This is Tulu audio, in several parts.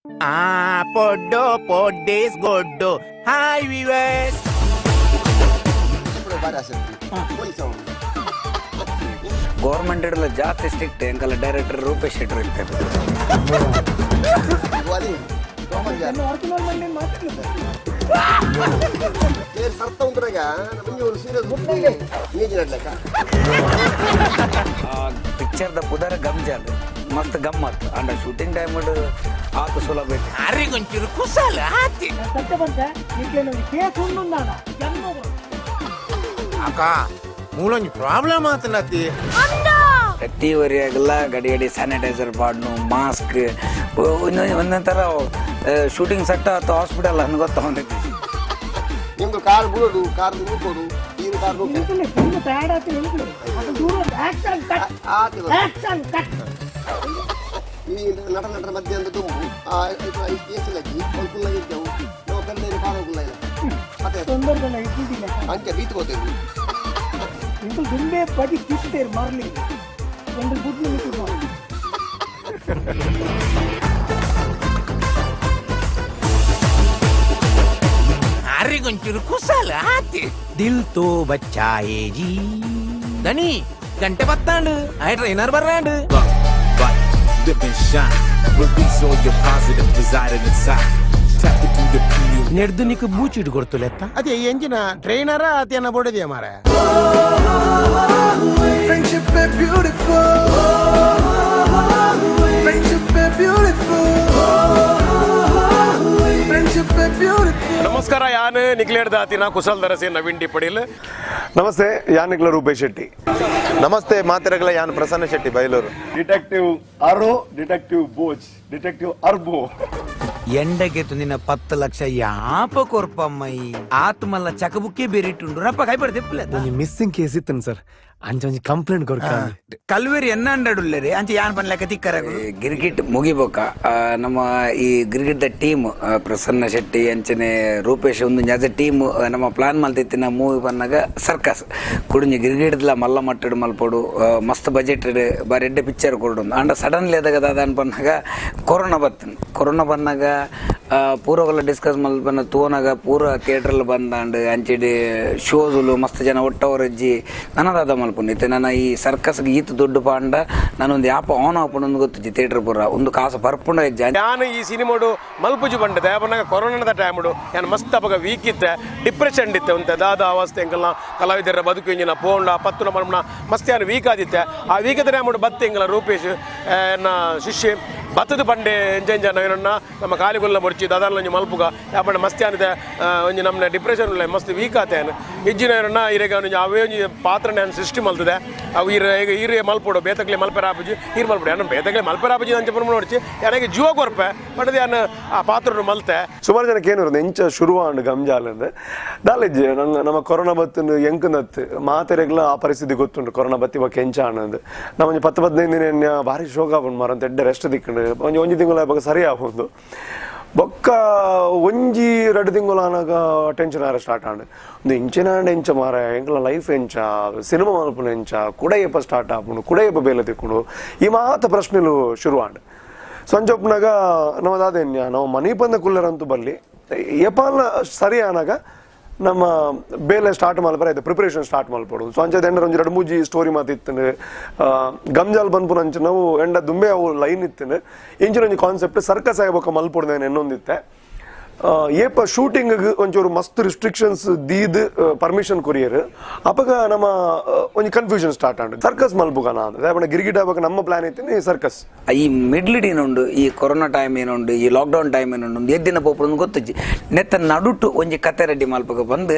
ಆ ಪೊಡ್ಡು ಪೊಡ್ಡೇಸ್ ಗೊಡ್ಡು. Hi viewers. Government ಜಾಸ್ತಿ ಸ್ಟ್ರಿಕ್ಟ್ ಎಂಕಲ್ಲ ಡೈರೆಕ್ಟರ್ ರೂಪೇಶ್ ಶೆಟ್ಟರ್ ಇರ್ತಾರೆ. ಪಿಕ್ಚರ್ the ಪುದರ ಗಮ್ಜಾಲ್ ಮಸ್ತ್ ಗಮ್ಮತ್ and shooting time ಆತು ಸುಲಭ ಐತಿ. ಅರಿಗೊಂಚೂರು ಕುಸಲ ಆತಿ ಅಕ್ಕ ಮೂಲೊಂಜಿ ಪ್ರಾಬ್ಲಮ್ ಆತನತಿ. ಪ್ರತಿ ವರಿಯಾಗಲ್ಲ ಗಡಿ ಗಡಿ ಸ್ಯಾನಿಟೈಸರ್ ಬಾಡ್ನು ಮಾಸ್ಕ್ ಒಂದೊಂಥರ ಶೂಟಿಂಗ್ ಸೆಟ್ ಅಥವಾ ಹಾಸ್ಪಿಟಲ್ ಅನ್ಗೊ ತಗೊಂಡಿದ್ವಿ. ನಿಮ್ದು ಕಾರ್ ಬುಡೋದು ಕಾರ್ ನುಗ್ಗೋದು ನೀರು ಕಾರ್ ಈ ನಟ ನಟರ ಮಧ್ಯೆ ಒಂದು ತುಂಬು ಇದ್ದೆವು ನಾವು ಕನ್ನಡ ಕಾರ್ ಹೋಗಲ್ಲ ಇಲ್ಲ ಮತ್ತೆ ಅಂಚೆ ಬೀತ್ ಗೊತ್ತಿದ್ವಿ. ದುಂಬೆ ಪದಿ ಕಿತ್ತೇರು ಮರಲಿ ಒಂದು ಗುಡ್ಲು ಮಿಟ್ಟು. ಅರಿಗೊಂಚೂರು ಕುಸಲ ಆತಿ. ದಿಲ್ ತೋ ಬಚ್ಚಾಯೇ ಜಿ ದನಿ ಗಂಟೆ ಬತ್ತಾಂಡು I trainer ಬರ್ರಾಂಡು. ನೆಡ್ದು ನಿಕ್ ಬೂಚಿಟ್ಟು ಕೊಡ್ತುಲೆತ್ತ ಅದೇ ಎಂಜಿನ ಟ್ರೈನರ ಅತೇನ ಬೋಡದಿಯ ಮಾರ. Friendship is beautiful. Friendship is beautiful. Friendship is beautiful. ನಮಸ್ಕಾರ, ಯಾನ್ ನಿಕ್ಲೇಡ್ ದಾತಿನ ಕುಶಲ್ ದರಸಿ ನವೀನ್ ಡಿ ಪಡೀಲ್. ನಮಸ್ತೆ, ಯಾನ್ ರೂಪೇಶ್ ಶೆಟ್ಟಿ. ನಮಸ್ತೆ ಮಾತಿರಗಲ, ಯಾನ್ Prasanna Shetty Bailur. Detective Aro, detective Bhoj, detective Arbo. ಎಂಡಗೆ ತುಂದಿನ 10 ಲಕ್ಷ ಯಾಪ ಕೊರ್ಪಮ್ಮೈ ಆತ್ಮಲ್ಲ ಚಕಬುಕ್ಕೇ ಬೇರಿಟ್ಟುಂಡು ರಪ್ಪ ಕೈಪಡ್ದೆ. ಮಿಸ್ಸಿಂಗ್ ಕೇಸ್ ಇತ್ತು ಸರ್, ಅಂಚ ಒಂಜಿ ಕಂಪ್ಲೇಂಟ್ ಕೊರ್ಕ ಕಲ್ವೇರಿ ಎನ್ನಂಡಡುಲ್ಲೇರಿ ಅಂಚೆ ಯಾನ್ ಪನ್ಲೆಕ್ಕ ತಿಕ್ಕರ. ಗಿರ್ಗಿಟ್ ಮುಗಿಬೋಕ ನಮ್ಮ ಈ Girgit the team Prasanna Shetty ಅಂಚನೆ ರೂಪೇಶ್ ಒಂದು as a team ನಮ್ಮ ಪ್ಲಾನ್ ಮಲ್ತಿತ್ತಿನ ಮೂವಿ ಬಂದಾಗ ಸರ್ಕಸ್ ಕುಡಿಂಜಿ ಗಿರ್ಗಿಡ್ದಲ ಮಲ್ಲ ಮಟ್ಟಡು ಮಲ್ಪೋಡು ಮಸ್ತ್ ಬಜೆಟ್ ಬಾರಿ ಎಡ್ಡೆ ಪಿಕ್ಚರ್ ಕೊರಡು. ಅಂಡ ಸಡನ್ಲಿ ಅದಾಗ ದಾದ ಅನ್ಪನ್ನಾಗ ಕೊರೋನಾ ಬತ್ತನ್. ಕೊರೋನಾ ಬಂದಾಗ ಪೂರವೆಲ್ಲ ಡಿಸ್ಕಸ್ ಮಲ್ಪನ ತೋನಾಗ ಪೂರ ಥಿಯೇಟ್ರಲ್ಲಿ ಬಂದಾಂಡ್ ಅಂಚಿಡಿ ಶೋಸುಲು ಮಸ್ತ್ ಜನ ಒಟ್ಟವರಜ್ಜಿ ನನದಾದ ಮಲ್ಪುಂಡು. ಇತ್ತೆ ನನ್ನ ಈ ಸರ್ಕಸ್ಗೆ ಈತ ದುಡ್ಡು ಪಾಂಡ ನಾನೊಂದು ಯಾಪ ಆನ್ ಆಪುಂಡು ಗೊತ್ತಿಜ್ಜಿ. ಥಿಯೇಟರ್ ಪೂರ ಒಂದು ಕಾಸು ಪರ್ಪುಂಡ ಇಜ್ಜಿ. ನಾನು ಈ ಸಿನಿಮಾಡು ಮಲ್ಪುಜು ಬಂಡದೆ ಅಪನಾಗ ಕೊರೋನಾದ ಟೈಮುಡು ಯಾನ್ ಮಸ್ತ್ ಅಪಗ ವೀಕ್ ಇತ್ತೆ, ಡಿಪ್ರೆಷನ್ ಇತ್ತೆ ಉಂತೆ ದಾದ ಅವಸ್ಥೆ ಎಂಕಲ್ನ ಕಲಾವಿದರ ಬದುಕು ಇಂಜಿನ ಪೋಂಡ ಪತ್ತುನ ಮಲ್ಪುನ ಮಸ್ತ್ ಯಾನ್ ವೀಕ್ ಆದಿತ್ತೆ. ಆ ವೀಕದ ಟೈಮುಡು ಬತ್ತೆ ಎಂಕಲ ರೂಪೇಶ್ ಎನ್ನ ಶಿಷ್ಯೆ ಬತ್ತದ ಪಂಡೆ ಎಂಜ ಏನನ್ನ ನಮ್ಮ ಕಾಲಿಗುಲ್ಲ ಮುರ್ಚಿ ದಾದಾಲೊಂಜಿ ಮಲ್ಪುಗ ಯಾಪಂಡ ಮಸ್ತಿ ಆನಿದೆ ಒಂಜಿ ನಮ್ಮ ಡಿಪ್ರೆಷನ್ ಉಲ್ಲ ಮಸ್ತ್ ವೀಕ್ ಆತೇನು ಇಜ್ಜಿನ ಏನನ್ನ ಇರೆಗ ಒಂಜಿ ಅವೇ ಒಂಜಿ ಪಾತ್ರ ನಾನು ಸೃಷ್ಟಿ ಮಲ್ತದೆ. ಅವು ಈರ ಈಗ ಈರೆ ಮಲ್ಪೋಡು ಬೇತಕ್ಲೆ ಮಲ್ಪೆರ ಆಪುಜಿ ಈರು ಮಲ್ಪಡು ಯಾನು ಬೇತಕ್ಲೆ ಮಲ್ಪೆರ ಆಪುಜಿ ಅಂಚ ಪರ್ಮ ನೋಡ್ಚಿ ಯಾರಿಗೆ ಜೀವ ಕೊರ್ಪೆ ಪಂಡದ ಯಾನು ಆ ಪಾತ್ರ ಮಲ್ತೆ. ಸುಮಾರು ಜನಕ್ಕೆ ಏನು ಎಂಚ ಶುರುವಾಂಡು ಗಂಜಾಲ್ ಅಂದ್ರೆ ದಾಲಿಜ್ಜೆ ನಂಗೆ ನಮ್ಮ ಕೊರೋನಾ ಬತ್ತು ಎಂಕನತ್ತು ಮಾತೆರೆಗ್ಲ ಆ ಪರಿಸ್ಥಿತಿ ಗೊತ್ತುಂಟು. ಕೊರೋನಾ ಬತ್ತಿ ಬಕ್ಕ ಎಂಚ ಆನಂದ್ ನಮ್ಮ ಒಂಜಿ 10 15 ದಿನ ಭಾರಿ ಶೋಕ ಆಪುಂಡು ಮಾರ ಅಂತ ಎಡ್ಡೆ ರೆಸ್ಟ್ ದಿಕ್ಕಂಡು ಒಂಜಿ ಒಂಜಿ ತಿಂಗಳ ಬಗ್ಗೆ ಸರಿ ಆಪುಂಡು. ಬೊಕ್ಕ ಒಂಜಿ 2 ತಿಂಗಳು ಆನಾಗ ಟೆನ್ಷನ್ ಆರ ಸ್ಟಾರ್ಟ್ ಆಂಡ್ ಒಂದು ಇಂಚಿನ ಎಂಚ ಮಾರ ಎಂಕಲ ಲೈಫ್ ಎಂಚ ಸಿನಿಮಾ ಮಲ್ಪುನ ಎಂಚ ಕುಡೆಯಪ್ಪ ಸ್ಟಾರ್ಟ್ ಆಪುಂಡು ಕುಡೆಯಪ್ಪ ಬೇಲೆ ತಿಕ್ಕೊಂಡು ಈ ಮಾತ ಪ್ರಶ್ನೆಲು ಶುರು ಆಂಡ್. ಸಂಜೊಪ್ಪನಾಗ ನಮ್ಮ ದಾದೇನ್ಯ ನಾವು ಮನಿ ಬಂದ ಕುಲ್ಲರಂತೂ ಬಲ್ಲಿ ಏಪಾಲ ಸರಿ ಆನಾಗ ನಮ್ಮ ಬೇಲೆ ಸ್ಟಾರ್ಟ್ ಮಲ್ಪರ ಆಯ್ತು ಪ್ರಿಪರೇಷನ್ ಸ್ಟಾರ್ಟ್ ಮಲ್ಪಡು. ಸೊ ಅಂಚದ ಎಂಡರ ಒಂಜಿ 2 3 ಸ್ಟೋರಿ ಮಾತು ಇತ್ತಂಡು ಗಂಜಾಲ್ ಬಂದ್ಪುನ ಅಂಚ ನಾವು ಎಂಡ ದುಂಬೆ ಅವು ಲೈನ್ ಇತ್ತಂಡು ಇಂಚಿನ ಒಂಜಿ ಕಾನ್ಸೆಪ್ಟ್ ಸರ್ಕಸ್ ಆಗಬೇಕ ಮಲ್ಪೊಡು ಎನ್ನೊಂದಿತ್ತೆ. ಏಪ ಶೂಟಿಂಗ್ ಒಂಚೂರು ಮಸ್ತ್ ರಿಸ್ಟ್ರಿಕ್ಷನ್ಸ್ ದೀದ್ ಪರ್ಮಿಷನ್ ಕೊರಿಯರ್ ಅಪಗ ನಮ್ಮ ಒಂಜಿ ಕನ್ಫ್ಯೂಷನ್ ಸ್ಟಾರ್ಟ್ ಆಂಡ್ ಸರ್ಕಸ್ ಮಲ್ಪುಗನ ಅಂದ್ರೆ ಗಿರಿಗಿಟ್ ಆಗ ನಮ್ಮ ಪ್ಲಾನ್ ಇತ್ತು ಸರ್ಕಸ್. ಈ ಮಿಡ್ಲ್ ಏನುಂಡು ಈ ಕೊರೋನಾ ಟೈಮ್ ಏನುಂಡು ಈ ಲಾಕ್ಡೌನ್ ಟೈಮ್ ಏನುಂಡು ಎದ್ದಿನ ಪೋಪುಂಡು ಗೊತ್ತಿಜ್ಜಿ. ನೆತ್ತ ನಡುಟು ಒಂಜಿ ಕತೆ ರೆಡ್ಡಿ ಮಲ್ಪಗ ಬಂದು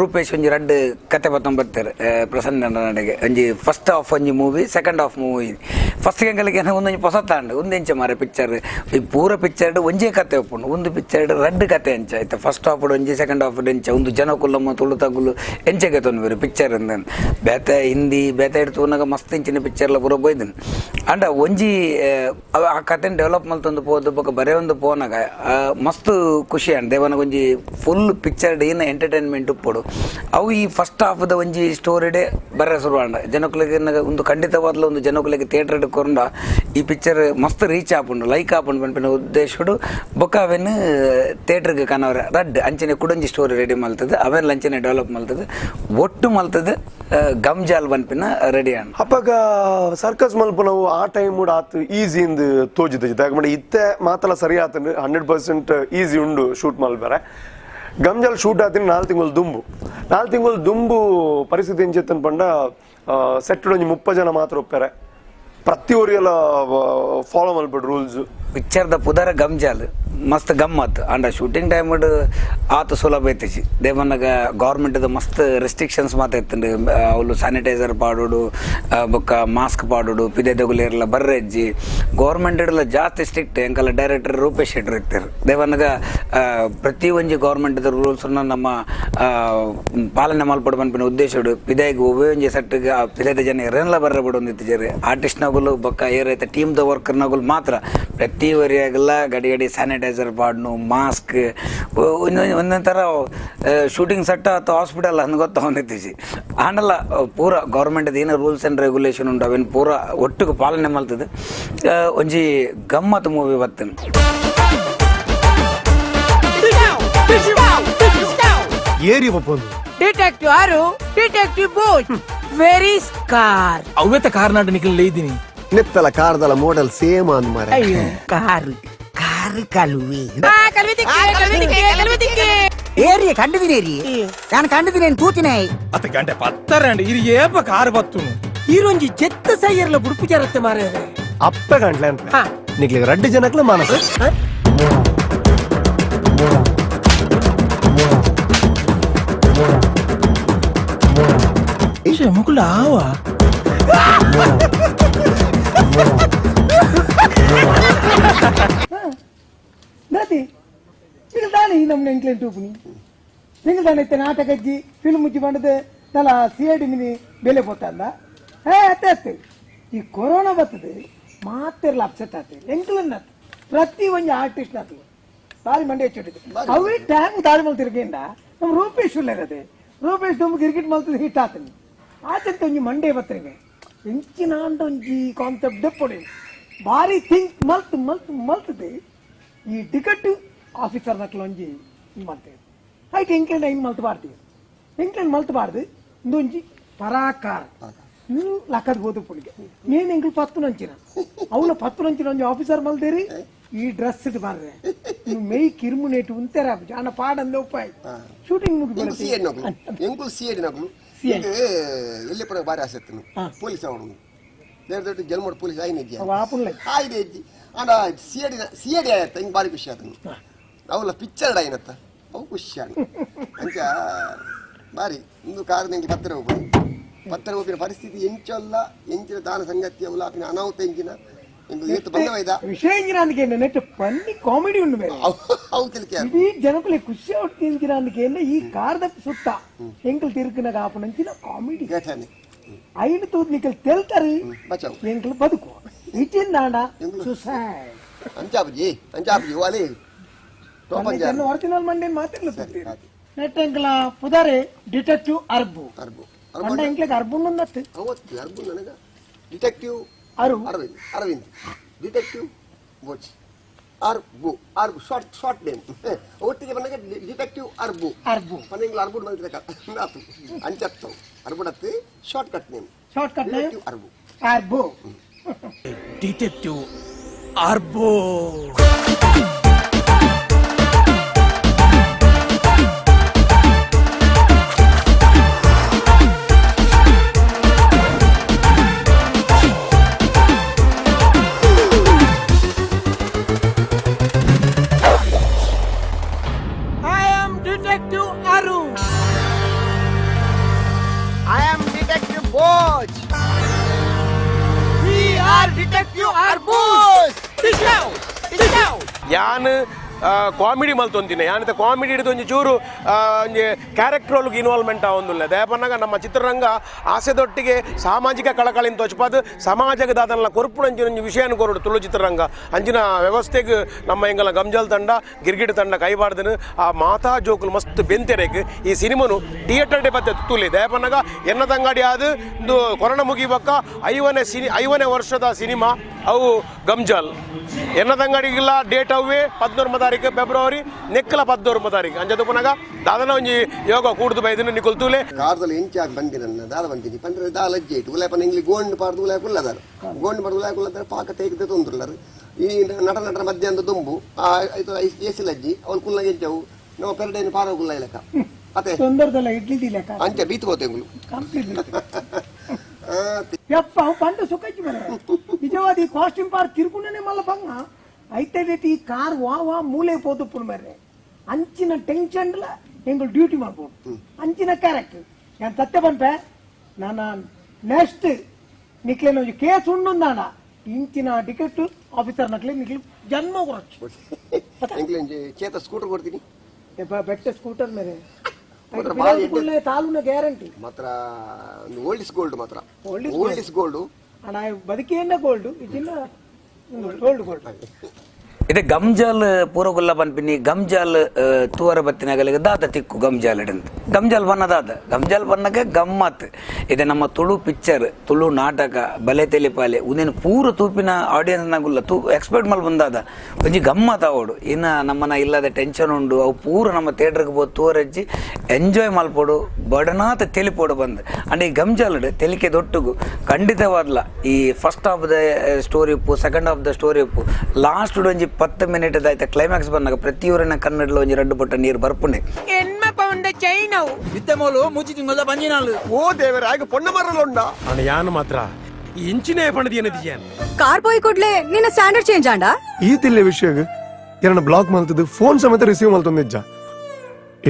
ರೂಪೇಶ್ ಒಂಜಿ ರಡ್ಡು ಕತೆ ಬತ್ತೊಂಬತ್ತಾರೆ ಪ್ರಸನ್ನ ನಡೆಗೆ ಒಂಜಿ ಫಸ್ಟ್ ಹಾಫ್ ಒಂಜಿ movie second half movie. First ಎಂಕಲಿಗೆ ಒಂದೊಂಜಿ ಪೊಸತಾಂಡು ಒಂದೆಂಚ ಮಾರೆ ಪಿಕ್ಚರ್ ಈ ಪೂರ ಪಿಕ್ಚರ್ ಒಂಜೇ ಕತೆ ಒಪ್ಪುಂಡು ಒಂದು ಪಿಕ್ಚರ್ Picture ರಡ್ಡ್ ಕತೆ ಅಂಚ ಇತ್ತೆ ಫಸ್ಟ್ ಹಾಫ್ ಒಂಜಿ ಸೆಕೆಂಡ್ ಹಾಫ್ ಎಂಚ ಒಂದು ಜನಕುಲ್ಲಮ್ಮ ತುಳು ತಗುಲು ಎಂಚೆಗೆ ತೊನ್ಬೇರು ಪಿಕ್ಚರ್ ಅಂದ ಬೇತೆ ಹಿಂದಿ ಬೇತೆ ತೂನಗ ಮಸ್ತ್ ಇಂಚಿನ ಪಿಕ್ಚರ್ಲ ಪೂರ ಪೋಯ್ದನ್. ಅಂಡ ಒಂಜಿ ಆ ಕತೆನ್ ಡೆವಲಪ್ ಮಲ್ತೊಂದು ಪೋದು ಬೊಕ ಬರೇ ಒಂದು ಪೋನಗ ಮಸ್ತ್ ಖುಷಿ ಅಂಡ್ ದೇವನಗ ಒಂಜಿ ಫುಲ್ ಪಿಕ್ಚರ್ ಏನ ಎಂಟರ್ಟೈನ್ಮೆಂಟ್ ಉಪ್ಪೊಡು. ಅವು ಈ ಫಸ್ಟ್ ಹಾಫ್ ದ ಒಂಜಿ ಸ್ಟೋರಿಡೆ ಬರ ಶುರು ಆಂಡ ಜನಕುಲೆಗ್ ಒಂದು ಖಂಡಿತವಾದ್ಲ ಒಂದು ಜನಕುಲೆಗ್ ಥಿಯೇಟರ್ ಕೊರಂಡ ಈ ಪಿಕ್ಚರ್ ಮಸ್ತ್ ರೀಚ್ ಆಪುಂಡು ಲೈಕ್ ಆಪುಂಡು ಪನ್ಪಿನ ಉದ್ದೇಶಡು ಬೊಕ ಅವೆನ್ ಥಿಯೇಟರ್ಗೆ ಕನವರ ರಡ್ಡ್ ಅಂಚನೆ ಕುಡೊಂಜಿ ಸ್ಟೋರಿ ರೆಡಿ ಮಲ್ತದೆ ಅವೆನ್ ಅಂಚನೆ ಡೆವಲಪ್ ಮಲ್ತದೆ ಒಟ್ಟು ಮಲ್ತದೆ ಗಮ್ಜಾಲ್ ಪನ್ಪಿನ ರೆಡಿ ಆಂಡ್. ಅಪ್ಪಗ ಸರ್ಕಸ್ ಮಲ್ಪುನವು ಆ ಟೈಮ್ ಆತ್ ಈಸಿ ಇಂದ್ ತೋಜಿದ ದಾಯೆ ಇತ್ತೆ ಮಾತಲ ಸರಿ ಆತಂಡ್ 100% ಈಸಿ ಉಂಡು ಶೂಟ್ ಮಲ್ಪರೆ. ಗಮ್ಜಾಲ್ ಶೂಟ್ ಆತಿನ 4 ತಿಂಗಳು ದುಂಬು 4 ತಿಂಗಳು ದುಂಬು ಪರಿಸ್ಥಿತಿ ಎಂಚೆತ್ತನ್ ಪಂಡ ಸೆಟ್ ಒಂಜಿ 30 ಜನ ಮಾತ್ರ ಒಪ್ಪರೆ ಪ್ರತಿ ಒರಿಯಲ ಫಾಲೋ ಮಲ್ಪಡು ರೂಲ್ಸ್. ಪಿಕ್ಚರ್ ದ ಪುದರ ಗಮ್ಜಾಲ್ ಮಸ್ತ್ ಗಮ್ಮತ್ and shooting time ಆತ ಸುಲಭ ಐತಿಜಿ ದೇವನಗ ಗೌರ್ಮೆಂಟ್ ದ ಮಸ್ತ್ ರೆಸ್ಟ್ರಿಕ್ಷನ್ಸ್ ಮಾತ ಇತ್ತಂಡು. ಅವಳು ಸ್ಯಾನಿಟೈಸರ್ ಪಾಡೋಡು ಬೊಕ್ಕ ಮಾಸ್ಕ್ ಪಾಡೋಡು ಪಿದೆ ದಗುಲೇರ್ಲ ಬರ್ರೆಜ್ಜಿ ಗೌರ್ಮೆಂಟ್ ಇಡಲ ಜಾಸ್ತಿ ಸ್ಟ್ರಿಕ್ಟ್. ಎಂಕಲ್ಲ ಡೈರೆಕ್ಟರ್ ರೂಪೇಶ್ ಶೆಟ್ಟರ್ ಇರ್ತಾರೆ ದೇವನಗ ಪ್ರತಿ ಒಂಜಿ ಗೌರ್ಮೆಂಟ್ ದ ರೂಲ್ಸ್ ನಮ್ಮ ಪಾಲನೆ ಮಲ್ಪಡು ಪನ್ಪಿನ ಉದ್ದೇಶಡು ಪಿದೆಗ್ ಒವ್ವೇ ಒಂಜಿ ಸೆಟ್ಗೆ ಆ ಪಿದೆದ ಜನ ಎರೆನ್ಲ ಬರ್ರೆ ಬಿಡೊಂದು ಇತ್ತಿಜಾರೆ ಆರ್ಟಿಸ್ಟ್ ನಗುಲು ಬೊಕ್ಕ ಏರೈತೆ ಟೀಮ್ the worker ನಗುಲು ಮಾತ್ರ ಪ್ರತಿ ವರಿಯಾಗಲ್ಲ ಗಡಿ ಗಡಿ ಸ್ಯಾನಿಟೈಸರ್ ಪಾಡ್ನು ಮಾಸ್ಕ್ ಒಂದೊಂಥರ ಶೂಟಿಂಗ್ ಸೆಟ್ ಅಥವಾ ಹಾಸ್ಪಿಟಲ್ ಅಂದ್ ಗೊತ್ತ ಆಂಡಲ ಪೂರ ಗೌರ್ಮೆಂಟ್ ಏನು rules and regulation ಉಂಟು ಅವೇನು ಪೂರ ಒಟ್ಟಿಗೆ ಪಾಲನೆ ಮಲ್ತದೆ ಒಂಜಿ ಗಮ್ಮತ್ ಮೂವಿ ಬರ್ತೇನೆ. ಏರಿ ಒಪ್ಪೊಂದು detective Aru detective Bhoj very scar ಅವ್ವೆತ ಕಾರ್ನಾಡ ನಿಖಲ್ ಲೇದಿನಿ ನೆತ್ತಲ ಕಾರ್ದಲ ಮೋಡಲ್ ಸೇಮ್ ಅಂದ್ ಮಾರೆ. ಅಯ್ಯೋ ಕಾರ್ ಕಾರ್ ಕಲುವೆ ಏರಿಯ ಕಂಡಿದ್ದೀನಿ ಏರಿಯೆ ನಾನು ಕಂಡಿದ್ದೀನಿ ತೂತಿನ ಅತ್ತ ಗಂಟೆ ಪತ್ತರ ಇರಿ ಏಪ ಕಾರ್ ಬತ್ತುನು ಈರೊಂಜಿ ಜೆತ್ತ ಸೈಯರ್ಲ ಬುಡುಪು ಜರತ್ತೆ ಮಾರೆ ಅಪ್ಪ ಗಂಟ್ಲೆ ಅಂತ ನಿಕ್ಲಿಗೆ ರಡ್ಡು ಜನಕ್ಲ ಮಾನಸ ಮುಕುಲ ಆವಾ ದಾತಿ ಇದು ತಾನೇ ಈ ನಮ್ಮ ಎಂಕ್ಲೆನ್ ಟೂಪುನಿ ನಿಂಗೆ ತಾನೇ ಇತ್ತೆ ನಾಟಕಜ್ಜಿ ಫಿಲ್ಮ್ ಮುಚ್ಚಿ ಬಂಡದೆ ತಲ C I D mini ಬೆಲೆ ಪೋತಲ್ಲ ಹೇ ಅತ್ತೆ ಅತ್ತೆ ಈ ಕೊರೋನಾ ಬರ್ತದೆ ಮಾತಿರ್ಲ ಅಪ್ಸೆಟ್ ಆತ ಎಂಕ್ಲನ್ನ ಪ್ರತಿ ಒಂಜಿ ಆರ್ಟಿಸ್ಟ್ ನಾತು ಬಾರಿ ಮಂಡೆ ಹೆಚ್ಚಿಟ್ಟಿದೆ ಅವೇ ಟ್ಯಾಂಗ್ ದಾರಿ ಮಲ್ ತಿರ್ಗಿಂದ ನಮ್ಮ ರೂಪೇಶ್ ಇರದೆ ರೂಪೇಶ್ ನಮ್ಗೆ ಕ್ರಿಕೆಟ್ ಮಲ್ತದೆ ಹಿಟ್ ಆತನಿ ಆತಂತ ಒಂಜಿ ಮಂಡೆ ಬತ್ತರಿಗೆ ಎಂಚಿನ ಅಂಡ ಒಂಜಿ ಕಾನ್ಸೆಪ್ಟ್ ದೆಪ್ಪೊಡಿ ಬಾರಿ ಥಿಂಕ್ ಮಲ್ತ್ ಮಲ್ತ್ ಮಲ್ತದೆ ಈ ಟಿಕೆಟ್ ಆಫೀಸರ್ ನಕ್ಲ ಒಂಜಿ ಮಲ್ತೇವೆ ಐಟ್ ಎಂಕ್ಲೆಂಡ್ ಐನ್ ಮಲ್ತ್ ಬಾರ್ದು ಎಂಕ್ಲೆಂಡ್ ಮಲ್ತ್ ಬಾರ್ದು ಇಂದೊಂಜಿ ಪರಾಕಾರ ನೀವು ಲಕ್ಕದ ಹೋದ ಪುಣಿಗೆ ಮೇನ್ ಎಂಕ್ಲು ಪತ್ತು ನಂಚಿನ ಅವನ ಪತ್ತು ನಂಚಿನ ಒಂಜಿ ಆಫೀಸರ್ ಮಲ್ದೇರಿ ಈ ಡ್ರೆಸ್ it ಬರ್ರೆ ನೀವು ಮೆಯ್ ಕಿರುಮುನೇಟು ಉಂತೆರ ಅಣ್ಣ ಪಾಡಂದ ಉಪಾಯ ಶೂಟಿಂಗ್ ಮುಗಿ ಎಂಕುಲು ಸಿ ಐಡಿ ನಕಲು ಎಲ್ಲಿ ಪಡ ಬಾರಿ ಆಸೆ ಪೊಲೀಸ್ ಅವನು ಬೇರೆ ದೊಡ್ಡ ಜನ್ಮೋಡ್ ಪೊಲೀಸ್ ಆಯ್ನ ಆಯ್ದೆ ಇಜ್ಜಿ ಅಂಡ C I D C I D ಆಯತ್ತ ಹಿಂಗೆ ಭಾರಿ ಖುಷಿ ಆತನು ಅವಲ್ಲ ಪಿಕ್ಚರ್ ಆಯ್ನತ್ತ ಅವು ಖುಷಿ ಆಣ ಅಂಚ ಬಾರಿ ಇಂದು ಕಾರ್ ನಿಂಗೆ ಪತ್ತರ ಹೋಗ್ಬೋದು ಪತ್ತರ ಹೋಗಿನ ಪರಿಸ್ಥಿತಿ ಎಂಚಲ್ಲ ಎಂಚಿನ ದಾನ ಸಂಗತಿ ಅವಲ್ಲ ಆಪಿನ ಅನಾಹುತ ಎಂಚಿನ ವಿಷಯ ಎಂಜಿನ ಅಂದಕ್ಕೆ ನೆಟ್ ಪನ್ನಿ ಕಾಮಿಡಿ ಉಂಡು ಮೇಲೆ ಅವು ತಿಳಿಕೆ ಇಡೀ ಜನಕುಲೆ ಖುಷಿ ಅವಟ್ಟು ಎಂಚಿನ ಅಂದಕ್ಕೆ ಈ ಕಾರ್ದ ಸುತ್ತ ಎಂಕಲ್ ತಿರುಕಿನಾಗ ಆಪನಂಚಿನ ಕಾಮಿಡಿ ಐನು ತೂತ್ ನಿಕಲ್ ತೆಲ್ತಾರೆ ಎಂಕಲ್ ಬದುಕು ಇಚಿಂದಾಂಡ ಸುಸೈಡ್ ಅಂಚಾಪುಜಿ ಅಂಚಾಪುಜಿ ವಾಲಿ ಒರಿಜಿನಲ್ ಮಂಡೇನ್ ಮಾತಿರ್ಲ ನೆಟ್ ಎಂಕಲ ಪುದಾರೆ ಡಿಟೆಕ್ಟಿವ್ ಅರ್ಬು ಅರ್ಬು ಮಂಡ ಎಂಕ್ಲೆಗ್ ಅರ್ಬು ನತ್ತು ಅವತ್ತು ಅರ್ಬು ನನಗ detective Aru Arvind Arvind detective Bhoj Arbu Arbu short short name ಒಟ್ಟಿಗೆ ಬಂದಾಗ ಡಿಟೆಕ್ಟಿವ್ ಅರ್ಬು ಅರ್ಬು ಪನ್ನೆಂಗ್ಲ ಅರ್ಬುಡ್ ಬಂದ್ರೆ ಆತು ಅಂಚತ್ತು ಅರ್ಬುಡತ್ತು short cut name short cut name detective ಅರ್ಬು ಅರ್ಬು detective ಅರ್ಬು. ಯಾನ್ Comedy ಮಲ್ತೊಂದಿನ ಯಾನಿತ comedy ಹಿಡಿದು ಒಂಜಿ ಚೂರು ಒಂಜಿ ಕ್ಯಾರೆಕ್ಟರ್ ಒಳಗೆ ಇನ್ವಾಲ್ವ್ಮೆಂಟ್ ಆವೊಂದುಲ್ಲ. ದಯಪನ್ನಗ ನಮ್ಮ ಚಿತ್ರರಂಗ ಆಸೆದೊಟ್ಟಿಗೆ ಸಾಮಾಜಿಕ ಕಳಕಳಿನ ತೋಚ್ಪಾದು ಸಮಾಜಕ್ಕೆ ದಾದನಲ ಕೊರ್ಪುಣಂಚಿನ ಒಂಜಿ ವಿಷಯನ ಕೊರಡು ತುಳು ಚಿತ್ರರಂಗ ಅಂಚಿನ ವ್ಯವಸ್ಥೆಗೆ ನಮ್ಮ ಎಂಗಲ ಗಂಜಲ್ ತಂಡ ಗಿರ್ಗಿಟ್ ತಂಡ ಕೈಬಾರ್ದನು ಆ ಮಾತಾ ಜೋಕುಲು ಮಸ್ತ್ ಬೆಂತೆರೆಗ್ ಈ ಸಿನಿಮಾನು ಥಿಯೇಟರ್ ಡೇ ಬತ್ತೆ ತುಲಿ. ದಯಪನ್ನಗ ಎನ್ನ ತಂಗಾಡಿ ಆದು ಇಂದು ಕೊರೋನಾ ಮುಗಿಬಕ್ಕ 50ನೇ ವರ್ಷದ ಸಿನಿಮಾ ಅವು ಗಂಜಲ್ ಎನ್ನ ತಂಗಾಡಿಗಿಲ್ಲ ಡೇಟ್ ಅವೇ 14 ತಾರೀಕು ಫೆಬ್ರವರಿ ನೆಕ್ಕಲ 14 ತಾರೀಕು ಅಂಜದ ಪುನಗ ದಾದನ ಒಂಜಿ ಯೋಗ ಕೂಡ್ದು ಬೈದಿನ ನಿಕುಲ್ ತೂಲೆ ಕಾರ್ದಲ್ಲಿ ಎಂಚಾಗಿ ಬಂದಿ ನನ್ನ ದಾದ ಬಂದಿನಿ ಪಂಡ್ರೆ ದಾಲ ಅಜ್ಜಿ ಇಟ್ಟು ಉಲಾಯಪನ ಇಂಗ್ಲಿ ಗೋಂಡ್ ಪಾರ್ದು ಉಲಾಯ ಕುಲ್ಲದಾರ ಗೋಂಡ್ ಪಾರ್ದು ಉಲಾಯ ಕುಲ್ಲದಾರ ಪಾಕ ತೇಗ್ದೆ ತೊಂದ್ರಲ್ಲರು ಈ ನಟ ನಟರ ಮಧ್ಯಾಹ್ನದ ದುಂಬು ಆ ಏಸಿಲ ಅಜ್ಜಿ ಅವಳು ಕುಲ್ಲ ಎಂಚವು ನಾವು ಪೆರಡೇನು ಪಾರ ಕುಲ್ಲ ಇಲಕ ಅದೇ ತೊಂದರೆದಲ್ಲ ಇಡ್ಲಿ ದಿಲಕ ಅಂಚ ಬೀತು ಹೋತೆಂಗುಲು ಕಂಪ್ಲೀಟ್ ಯಪ್ಪ ಅವು ಪಂಡ ಸುಖಕ್ಕೆ ಮರೆ ನಿಜವಾದ ಈ ಕಾಸ್ಟ್ಯೂಮ್ ಪಾರ್ ತಿರ್ಕೊಂಡೇ ಮಲ್ಲ ಬಂಗ ಐತೆ ಈ ಕಾರ್ ವಾ ವಾ ಮೂಲೆ ಪೋದು ಮರ್ರೆ ಅಂಚಿನ ಟೆನ್ಷನ್ಲ ಎಂಗಳು ಡ್ಯೂಟಿ ಮಾಡ್ಬೋದು ಅಂಚಿನ ಕ್ಯಾರೆಕ್ಟರ್ ನಾನು ಸತ್ಯ ಬಂಪೆ ನಾನು ನೆಕ್ಸ್ಟ್ ನಿಕ್ಲೇನ ಒಂಜಿ ಕೇಸ್ ಉಂಡು ಇಂಚಿನ ಟಿಕೆಟ್ ಆಫೀಸರ್ ನಕ್ಲೆ ನಿಕ್ಲಿ ಜನ್ಮ ಕೊರಚ್ಚು ಚೇತ ಸ್ಕೂಟರ್ ಕೊಡ್ತೀನಿ ಬೆಟ್ಟ ಸ್ಕೂಟರ್ ಮೇಲೆ ತಾಲೂನ ಗ್ಯಾರಂಟಿ ಮಾತ್ರ old is gold ಮಾತ್ರ old is gold ಅಣ್ಣ ಬದುಕಿಯನ್ನ ಗೋಲ್ಡ್ ಇದಿಲ್ಲ ಗೋಲ್ಡ್ ಗೋಲ್ಡ್ ಇದೆ ಗಮ್ಜಾಲ್ ಪೂರಗುಲ್ಲ ಪನ್ಪಿನಿ ಗಮ್ಜಾಲ್ ತೂವರ ಬತ್ತಿನಗಲಿಗೆ ದಾದ ತಿಕ್ಕು ಗಮ್ಜಾಲ್ ಇಡಂತ ಗಮ್ಜಾಲ್ ಬನ್ನ ದಾದ ಗಮ್ಜಾಲ್ ಬನ್ನಗ ಗಮ್ಮತ್ ಇದೆ. ನಮ್ಮ ತುಳು ಪಿಕ್ಚರ್ ತುಳು ನಾಟಕ ಬಲೆ ತೆಲಿಪಾಲೆ ಉಂದೇನು ಪೂರ ತೂಪಿನ ಆಡಿಯನ್ಸ್ ನಗುಲ್ಲ ತೂ ಎಕ್ಸ್ಪೆಕ್ಟ್ ಮಲ್ ಬಂದಾದ ಒಂಜಿ ಗಮ್ಮತ್ ಅವಡು ಇನ್ನು ನಮ್ಮನ ಇಲ್ಲದ ಟೆನ್ಷನ್ ಉಂಡು ಅವು ಪೂರ ನಮ್ಮ ಥಿಯೇಟರ್ಗೆ ಪೋ ತೂವರಜ್ಜಿ ಎಂಜಾಯ್ ಮಲ್ಪೋಡು ಬಡನಾಥ ತೆಲಿಪೋಡು ಬಂದು ಅಂಡ್ ಈ ಗಮ್ಜಾಲ್ ತೆಲಿಕೆ ದೊಟ್ಟುಗು ಖಂಡಿತವಾದ್ಲ ಈ first of the story ಉಪ್ಪು second of the story ಉಪ್ಪು ಲಾಸ್ಟ್ ಒಂಜಿ 10 ಮಿನಿಟ್ ಆಯ್ತಾ ಕ್ಲೈಮ್ಯಾಕ್ಸ್ ಬಂದಾಗ ಪ್ರತಿಯೊರಿನ ಕನ್ನಡలో ಒಂಜಿ ರಡ್ಡು ಪುಟ್ಟ ನೀರು ಬರ್ಪುಂಡೆ. ಎನ್ಮ ಪೌಂಡ ಚೈನವು ಇತ್ತೆಮೋಲು ಮುಚ್ಚಿ ತಿಂಗಳ ಬಂಜಿನಾಳು ಓ ದೇವರ ಆಗ ಪೊಣ್ಣ ಮರಲುಂಡ ಅಣ್ಣ ಯಾನು ಮಾತ್ರ ಇಂಚಿನೇ ಪಣದಿ ಏನದಿಯಾನ್ ಕಾರ್ ಪೋಯಿ ಕೊಡ್ಲೆ ನಿನ್ನ ಸ್ಟ್ಯಾಂಡರ್ಡ್ ಚೇಂಜ್ ಆಂಡ ಈ ತಿಲ್ಲೆ ವಿಷಯಗ್ ಎನ್ನ ಬ್ಲಾಕ್ ಮಲ್ತದು ಫೋನ್ ಸಮೇತ ರಿಸೀವ್ ಮಲ್ತೊಂದಿಜ್ಜ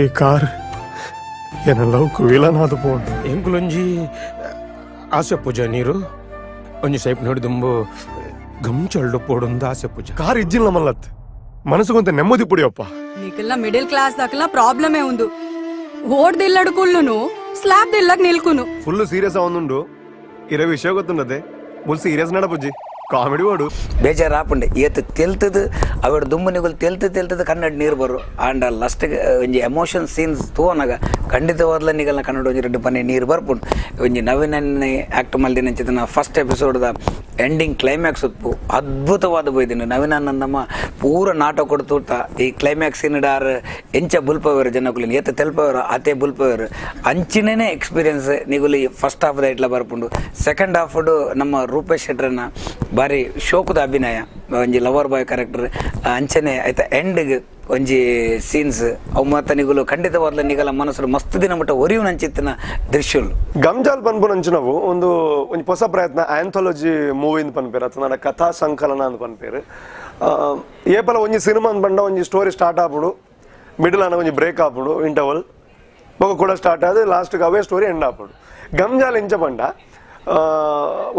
ಈ ಕಾರ್ ಎನ್ನ ಲವ್ ವಿಲನ್ ಆದ ಫೋನ್ ಎಂಕುಲೊಂಜಿ ಆಸೆ ಪೂಜೆ ನೀರು ಒಂಜಿ ಸೈಪ್ ನೋಡಿ ದುಂಬು ಗಂಚಲ್ಡು ಪೋಡುಂದು ಆಸೆ ಪೂಜೆ ಕಾರ್ ಇಜ್ಜಿಲ್ಲ ಮಲ್ಲತ್ ಮನಸ್ಸುಗೊಂತ ನೆಮ್ಮದಿ ಪುಡಿಯಪ್ಪ. ನೀಕಲ್ನ ಮಿಡಿಲ್ ಕ್ಲಾಸ್ ದಾಕಲ್ನ ಪ್ರಾಬ್ಲಮೇ ಉಂದು ಓಡ್ದಿಲ್ಲಡು ಕುಳ್ಳುನು ಸ್ಲಾಬ್ ದಿಲ್ಲಗ್ ನಿಲ್ಕುನು ಫುಲ್ ಸೀರಿಯಸ್ ಅವನುಂಡು ಇರ ವಿಷಯ ಗೊತ್ತುಂಡದೆ ಫುಲ್ ಸೀರಿಯಸ್ ನಡ ಪೂಜಿ ಕಾಮಿಡಿ ಓಡು ಬೇಜಾರು ಆಪುಂಡೆ ಏತ್ ತೆಲ್ತದು ಅವೆಡ್ ದುಂಬು ನಿಗುಲು ತೆಲ್ತು ತೆಲ್ತದು ಕನ್ನಡ ನೀರು ಬರು ಆಂಡ ಲಾಸ್ಟ್ಗೆ ಒಂಜಿ ಎಮೋಷನ್ ಸೀನ್ಸ್ ತೂವನಾಗ ಖಂಡಿತವಾದ್ಲ ನಿಗಲ್ನ ಕನ್ನಡ ಒಂಜಿ ರಡ್ಡು ಪನ್ನೆ ನೀರು ಬರ್ಪುಂಡು. ಒಂಜಿ ನವೀನನ್ನೇ ಆ್ಯಕ್ಟ್ ಮಲ್ದಿನಂಚಿತನ ಫಸ್ಟ್ ಎಪಿಸೋಡ್ದ ಎಂಡಿಂಗ್ ಕ್ಲೈಮ್ಯಾಕ್ಸ್ ಉಪ್ಪು ಅದ್ಭುತವಾದ ಬೈದಿನ ನವೀನನ್ನ ನಮ್ಮ ಪೂರ ನಾಟಕ ಕೊಡ್ತೂಟ ಈ ಕ್ಲೈಮ್ಯಾಕ್ಸ್ ಡಾರ್ ಎಂಚ ಬುಲ್ಪವೇರು ಜನಕುಲಿನ ಏತ ತೆಲ್ಪವೇರು ಆತೆ ಬುಲ್ಪವೇರು ಅಂಚಿನೇ ಎಕ್ಸ್ಪೀರಿಯನ್ಸ್ ನಿಗುಲಿ first half the ಇಟ್ಲ ಬರ್ಪುಂಡು. Second half ನಮ್ಮ ರೂಪೇಶ್ ಶೆಟ್ರನ್ನ ಭಾರಿ ಶೋಕದ ಅಭಿನಯ ಒಂಜಿ lover boy character ಅಂಚನೆ ಆಯ್ತಾ ಎಂಡ್ಗೆ ಒಂಜಿ ಸೀನ್ಸ್ ಅವು ಮಾತ ನಿಗುಲು ಖಂಡಿತವಾದ್ಲ ನಿಗಲ ಮನಸ್ಸು ಮಸ್ತ್ ದಿನ ಮಟ್ಟ ಒರಿಯು ನಂಚಿತ್ತಿನ ದೃಶ್ಯಲು. ಗಮ್ಜಾಲ್ ಪನ್ಪು ನಂಚಿನವು ಒಂದು ಒಂಜಿ ಹೊಸ ಪ್ರಯತ್ನ ಆಂಥಾಲಜಿ ಮೂವಿ ಅಂತ ಪನ್ಪೇರು ಅಥವಾ ನನ್ನ ಕಥಾ ಸಂಕಲನ ಅಂತ ಪನ್ಪೇರು. ಏಪಲ ಒಂಜಿ ಸಿನಿಮಾ ಅಂತ ಬಂಡ ಒಂಜಿ ಸ್ಟೋರಿ ಸ್ಟಾರ್ಟ್ ಆಪುಡು ಮಿಡಲ್ ಅನ್ನ ಒಂಜಿ ಬ್ರೇಕ್ ಆಪುಡು ಇಂಟರ್ವಲ್ ಬೊಕ ಕೂಡ ಸ್ಟಾರ್ಟ್ ಆದ ಲಾಸ್ಟ್ಗೆ ಅವೇ ಸ್ಟೋರಿ ಎಂಡ್ ಆಪುಡು. ಗಮ್ಜಾಲ್ ಎಂಚ ಪಂಡ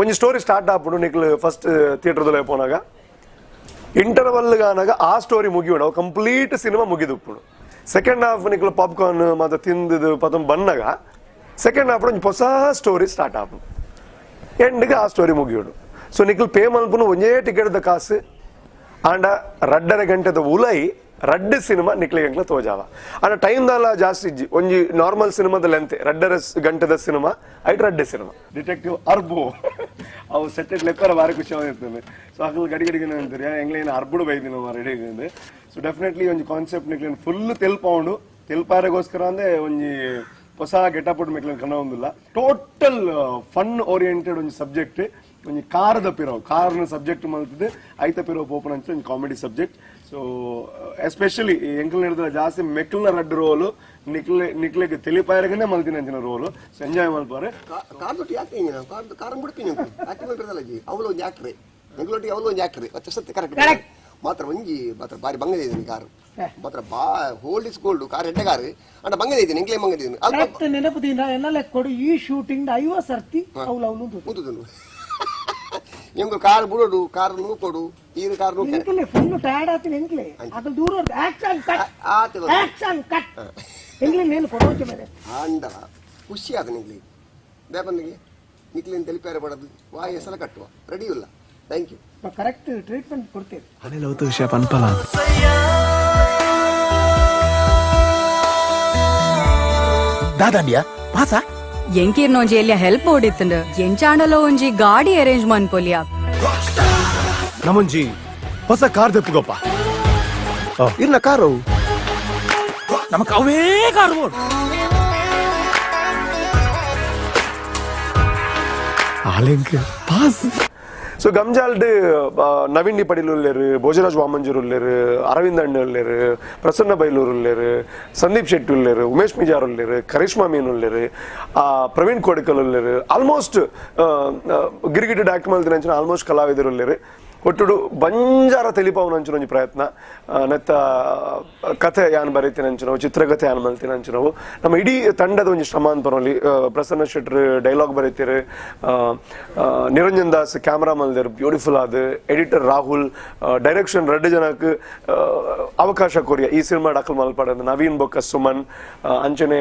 ಒಂಜಿ ಸ್ಟೋರಿ ಸ್ಟಾರ್ಟ್ ಆಪುಡು ನಿಕ್ಲು ಫಸ್ಟ್ ಥಿಯೇಟರ್ದಲ್ಲಿ ಪೋನಾಗ ಇಂಟರ್ವಲ್ ಆನಾಗ ಆ ಸ್ಟೋರಿ ಮುಗಿಯೋಣ ಕಂಪ್ಲೀಟ್ ಸಿನಿಮಾ ಮುಗಿದುಪ್ಪುಡು. ಸೆಕೆಂಡ್ ಹಾಫ್ ನಿಕ್ಲು ಪಾಪ್ಕಾರ್ನ್ ಮತ್ತು ತಿಂದಿದ್ದು ಪತಂ ಬನ್ನಾಗ ಸೆಕೆಂಡ್ ಹಾಫ್ ಒಂಜಿ ಹೊಸ ಸ್ಟೋರಿ ಸ್ಟಾರ್ಟ್ ಆಪುಡು ಎಂಡ್ಗೆ ಆ ಸ್ಟೋರಿ ಮುಗಿಯೋಡು. ಸೊ ನಿಕ್ಲು ಪೇ ಮಲ್ಪುನು ಒಂಜೇ ಟಿಕೆಟ್ದ ಕಾಸು ಆಂಡ ರಡ್ಡರ ಗಂಟೆದ ಉಲೈ ರಡ್ಡು ಸಿನಿಮಾ ನಿಕ್ಲೆ ಗಂಟ್ಲ ತೋಜಾವ ಆಂಡ ಟೈಮ್ ದಾಲ ಜಾಸ್ತಿ ಇಜ್ಜಿ ಒಂಜಿ ನಾರ್ಮಲ್ ಸಿನಿಮಾದ ಲೆಂತ್ ರಡ್ಡರ ಗಂಟೆದ ಸಿನಿಮಾ ಐಟ್ ರಡ್ಡೆ ಸಿನಿಮಾ. ಡಿಟೆಕ್ಟಿವ್ ಅರ್ಬು ಅವು ಸೆಟ್ಟೆಡ್ ಲೆಕ್ಕರ ಭಾರಿ ಖುಷಿ ಆಗಿರ್ತದೆ. ಸೊ ಅಕಲ್ ಗಡಿ ಗಡಿಗೆ ಅಂತಾರೆ ಎಂಗ್ಲೇನು ಅರ್ಬುಡು ಬೈದಿನ ready. So definitely ಒಂಜಿ ಕಾನ್ಸೆಪ್ಟ್ ನಿಕ್ಲೇನು ಫುಲ್ ತೆಲ್ಪೌಂಡು ತೆಲ್ಪಾರೆಗೋಸ್ಕರ ಅಂದ್ರೆ ಒಂಜಿ ಹೊಸ ಗೆಟಪ್ ಮೆಕ್ಲೇನು ಕಣ ಒಂದಿಲ್ಲ total fun oriented ಒಂಜಿ ಸಬ್ಜೆಕ್ಟ್ ಒಂಜಿ ಕಾರದ ಪಿರವು ಕಾರ್ನ ಸಬ್ಜೆಕ್ಟ್ ಮಲ್ತದೆ ಐತ ಪಿರವು ಪೋಪನ ಅಂತ ಒಂಜಿ comedy subject. So especially ಎಂಕಲ್ ಹಿಡಿದ್ರೆ ಜಾಸ್ತಿ ಮೆಕ್ಲ್ನ ರಡ್ಡು ರೋಲು ನಿಕ್ಲೆ ನಿಕ್ಲೆಗ್ ತೆಲಿಪಾಯರಗನೇ ಮಲ್ತಿನ ಅಂಚಿನ roll. So enjoy ಮಲ್ಪಾರೆ. Car ದೊಟ್ಟಿ acting car car ಬಿಡ್ತೀನಿ ಆಕ್ಟಿಂಗ್ ಮಲ್ಪಿರದಲ್ಲ ಜಿ ಅವಳು ಒಂಜಿ ಆಕ್ಟ್ರೆ ಎಂಕ್ಲೊಟ್ಟಿ ಅವಳು ಒಂಜಿ ಆಕ್ಟ್ರೆ ಅಚ್ಚ ಸತ್ಯ ಕರೆಕ್ಟ್ ಮಾತ್ರ ಒಂಜಿ ಮಾತ್ರ ಬಾರಿ ಬಂಗದೆ ಇದ್ದೀನಿ ಕಾರು ಮಾತ್ರ ಬಾ hold is gold car ಎಡ್ಡೆ ಕಾರು ಅಂಡ ಬಂಗದೆ ಇದ್ದೀನಿ ಎಂಕ್ಲೇ ಬಂಗದೆ ಇದ್ದೀನಿ ಕರೆಕ್ಟ್ ನೆನಪು ದಿನ ಎನ್ನಲೆ ಕೊಡು ಈ ಶೂಟಿಂಗ್ 50 ಸರ್ತಿ ಅವಳು ಅವಳು ಉಂಟು ನಿಮ್ಗೆ ಕಾರ್ ಬಿಡೋಡು ಕಾರ್ ನೂಕೊಡು ಈರು ಕಾರ್ ಎಂಕಲೆ ಫುಲ್ ಟಯರ್ಡ್ ಆತೀನಿ ಎಂಕ್ಲೆ ಅದು ದೂರ action cut action cut ಎಂಕ್ಲೆ ನೇನು ಕೊಡೋಚೆ ಮೇಲೆ ಆಂಡಲ ಖುಷಿ ಆದ ನಿಂಗ್ಲಿ ದೇಪಂದಿಗೆ ನಿಕ್ಲಿನ తెలిపారు ಪಡದು ವಾಯ್ ಎಸಲ ಕಟ್ಟುವ ರೆಡಿ ಇಲ್ಲ thank you correct treatment ಕೊಡ್ತೇವೆ ಅನಿಲ್ ಅವತ್ತು ವಿಷಯ ಪನ್ಪಲ ದಾದಾಂಡಿಯಾ ಪಾಸ ಎಂಕೀರ್ನೊಂಜಿ ಎಲ್ಲಿಯ ಹೆಲ್ಪ್ ಓಡಿತ್ತಂಡು ಎಂಚಾಂಡಲೋ ಒಂಜಿ ಗಾಡಿ ಅರೇಂಜ್ ಮನ್ಪೊಲಿಯಾ ನಮ್ಮೊಂಜಿ ಹೊಸ ಕಾರ್ ದೆಪ್ಪುಗಪ್ಪ ಇರ್ನ ಕಾರು ನಮಕ್ ಅವೇ ಕಾರು ಬೋಡು ಆಲೆಂಕ್ ಪಾಸ್ ಸೊ ಗಮ್ಜಾಲ್ಡ್ ನವೀನ್ ಪಡಿಲ್ ಉಲ್ಲೇರು ಭೋಜರಾಜ್ ವಾಮಂಜೂರ್ ಉಲ್ಲೇರು ಅರವಿಂದ್ ಅಣ್ಣ ಉಲ್ಲೇರು ಪ್ರಸನ್ನ ಬೈಲೂರು ಉಲ್ಲೇರು ಸಂದೀಪ್ ಶೆಟ್ಟಿ ಉಲ್ಲೇರು ಉಮೇಶ್ ಮಿಜಾರ್ ಉಲ್ಲೇರು ಕರಿಷ್ಮಾ ಮೀನ್ ಉಲ್ಲೇರು ಪ್ರವೀಣ್ ಕೋಡಿಕಲ್ ಉಲ್ಲೇರು ಆಲ್ಮೋಸ್ಟ್ ಗಿರಿಗಿಟ್ ಆಕ್ಟ್ ಮಲ್ತಿನ ಆಲ್ಮೋಸ್ಟ್ ಕಲಾವಿದರು ಉಲ್ಲೇರು ಒಟ್ಟುಡು ಬಂಜಾರ ತೆಲಿಪಾವನ ಒಂಜಿ ಪ್ರಯತ್ನ ನೆತ್ತ ಕಥೆ ಯಾನ್ ಬರೀತಿನ ಅಂಚಿನವು ಚಿತ್ರಕಥೆ ಯಾನ್ ಮಲ್ತಿನ ಅಂಚಿನವು ನಮ್ಮ ಇಡೀ ತಂಡದ ಒಂಜಿ ಶ್ರಮ ಅಂತ ಪನೊಲಿ ಪ್ರಸನ್ನ ಶೆಟ್ರು ಡೈಲಾಗ್ ಬರೀತಿರು ನಿರಂಜನ್ ದಾಸ್ ಕ್ಯಾಮ್ರಾ ಮಲ್ದೇರು ಬ್ಯೂಟಿಫುಲ್ ಆದ ಎಡಿಟರ್ ರಾಹುಲ್ ಡೈರೆಕ್ಷನ್ ರಡ್ಡು ಜನಕ್ಕೆ ಅವಕಾಶ ಕೊರಿಯ ಈ ಸಿನಿಮಾ ಡಾಕಲ್ ಮಲ್ಪಾಡ ನವೀನ್ ಬೊಕ್ಕ ಸುಮನ್ ಅಂಚನೆ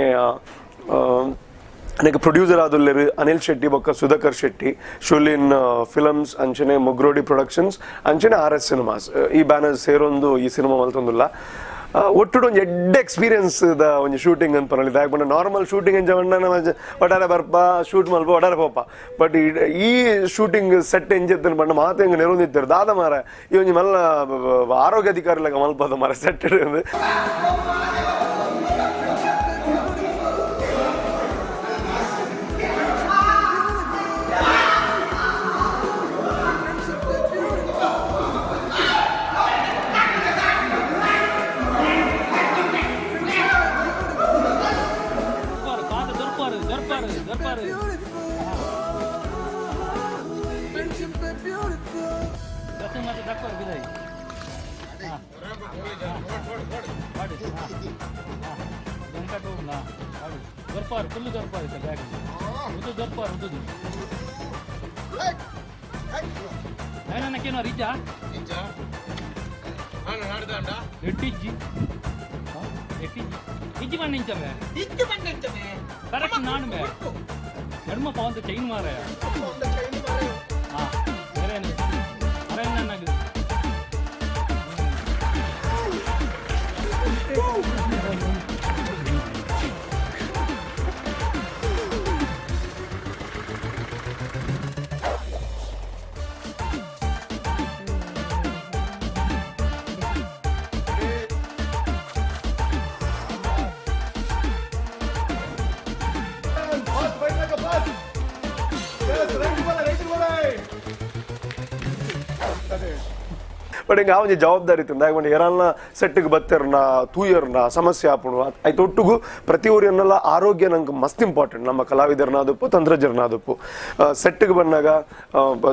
ಅನೇಕ ಪ್ರೊಡ್ಯೂಸರ್ ಆದುಲ್ಲೇರು ಅನಿಲ್ ಶೆಟ್ಟಿ ಬೊಕ್ಕ ಸುಧಾಕರ್ ಶೆಟ್ಟಿ ಶುಲಿನ್ ಫಿಲಮ್ಸ್ ಅಂಚನೆ ಮುಗ್ರೋಡಿ ಪ್ರೊಡಕ್ಷನ್ಸ್ ಅಂಚನೆ R S cinemas ಈ ಬ್ಯಾನರ್ ಸೇರೊಂದು ಈ ಸಿನಿಮಾ ಮಲ್ತೊಂದುಲ್ಲ ಒಟ್ಟುಡು ಒಂಜಿ ಎಡ್ಡೆ ಎಕ್ಸ್ಪೀರಿಯನ್ಸ್ ದ ಒಂಜಿ ಶೂಟಿಂಗ್ ಅಂತ ಪನೊಲಿ ದಾಯೆ ಪಂಡ ನಾರ್ಮಲ್ ಶೂಟಿಂಗ್ ಎಂಚ ಪಂಡ ಒಟ್ಟಾರೆ ಬರ್ಪ ಶೂಟ್ ಮಲ್ಪ ಒಟ್ಟಾರೆ ಪೋಪ ಬಟ್ ಈ ಶೂಟಿಂಗ್ ಸೆಟ್ ಎಂಚೆತ್ತನ ಪಂಡ ಮಾತ ಹೆಂಗೆ ನೆರವೊಂದಿತ್ತೆರ್ ದಾದ ಮಾರ ಈ ಒಂಜಿ ಮಲ್ಲ ಆರೋಗ್ಯ ಅಧಿಕಾರಿ ಲೆಕ್ಕ ಮಲ್ಪದ ಮಾರ ಸೆಟ್ ಬಟ್ ಹಿಂಗೆ ಆ ಒಂಜಿ ಜವಾಬ್ದಾರಿ ಇತ್ತು ದಾಯೆ ಏರಲ್ಲ ಸೆಟ್ಟಿಗೆ ಬತ್ತೆರ್ನ ತೂಯರ್ನ ಸಮಸ್ಯೆ ಆಪುಣು ಆಯ್ತು ಒಟ್ಟುಗು ಪ್ರತಿ ಊರಿನೆಲ್ಲ ಆರೋಗ್ಯ ನಂಗೆ ಮಸ್ತ್ ಇಂಪಾರ್ಟೆಂಟ್ ನಮ್ಮ ಕಲಾವಿದರನಾದಪ್ಪು ತಂತ್ರಜ್ಞರನಾದಪ್ಪು ಸೆಟ್ಟಿಗೆ ಬಂದಾಗ